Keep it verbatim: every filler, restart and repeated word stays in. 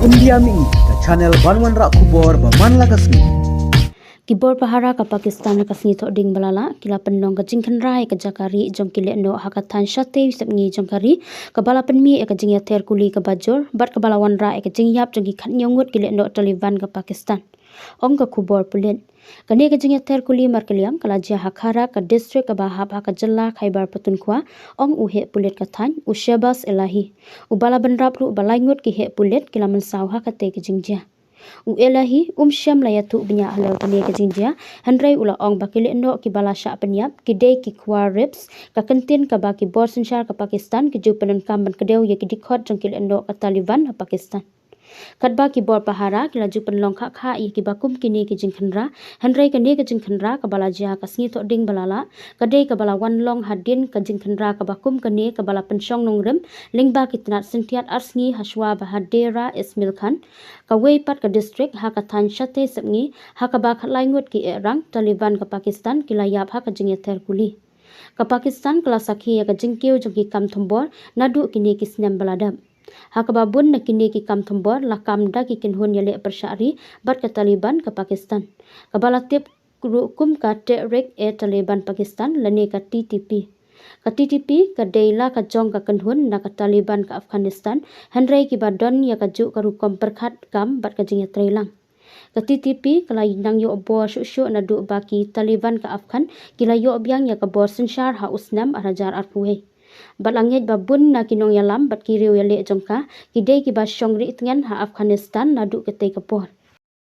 India Mihngi, ka channel ban wanrah khubor ba man la ka sngi. Ki bor pahara ka Pakistan ha ka sngi Thohdieng ba la lah ki la pynlong ka jingkhynra ïa ka jaka rieh jong ki lehnoh ha ka thaiñ Shatei Sepngi jong ka ri, kaba la pynmih ïa ka jingïather kuli kaba jur bad kaba la wanrah ïa ka jingïap jong ki khathynñiew ngut ki lehnoh Taliban ka Pakistan, ong ka khubor pulit. Kane ka jingïather kuli markylliang ka la jia ha Kharak, ka district kaba hap ha ka jylla Khyber Pakhtunkhwa, ong u heh pulit ka thaiñ, u Shehbaz Elahi, uba la bynrap ruh ba lai ngut ki heh pulit ki la mynsaw ha katei ka jingjia. U Elahi um shym la ïathuh bniah halor kane ka jingjia, hynrei u la ong ba ki lehnoh kiba la shah pynïap ki dei ki Khwar Reps, ka kyntien kaba ki bor synshar ka Pakistan ki ju pyndonkam ban kdew ïa ki dkhot jong ki lehnoh ka Taliban ha Pakistan. Katba ki bor pahara ki la ju pynlong khah khah ïa kiba kum kine ki jingkhynra, hynrei kane ka jingkhynra kaba la jia ha ka sngi Thohdieng ba la lah ka dei kaba la wan long hadien ka jingkhynra kaba kum kane kaba la pynshong nongrim lyngba ki tnat synthiat ar sngi hashwa ba ha Dera Ismail Khan, kawei pat ka district ha ka thaiñ Shatei Sepngi, ha kaba khatlai ngut ki ehrang Taliban ka Pakistan ki la ïap ha ka jingïather kuli. Ka Pakistan ka la sakhi ïa ka jingkiew jong ki kam thombor naduh kine ki snem ba la dep, ha kaba bun na kine ki kam thombor la kam da ki kynhun ïaleh pyrshah ri bad ka Taliban ka Pakistan, kaba la tip ruh kum ka Tehrik-e-Taliban Pakistan lane ka T T P. Ka T T P ka dei la ka jong ka kynhun na ka Taliban ka Afghanistan, hynrei kiba don ïa kajuh ka rukom pyrkhat kam bad ka jingïatreilang. Ka T T P ka la nang ïoh bor shuh shuh naduh ba ki Taliban ka Afghan ki la ïoh biang ïa ka bor synshar ha u snem ar hajar arphew wei. Bad la ngeit ba bun na ki nongïalam bad ki riew ïaleh jong ka ki dei kiba shong rieh tngen ha Afghanistan naduh katei ka por.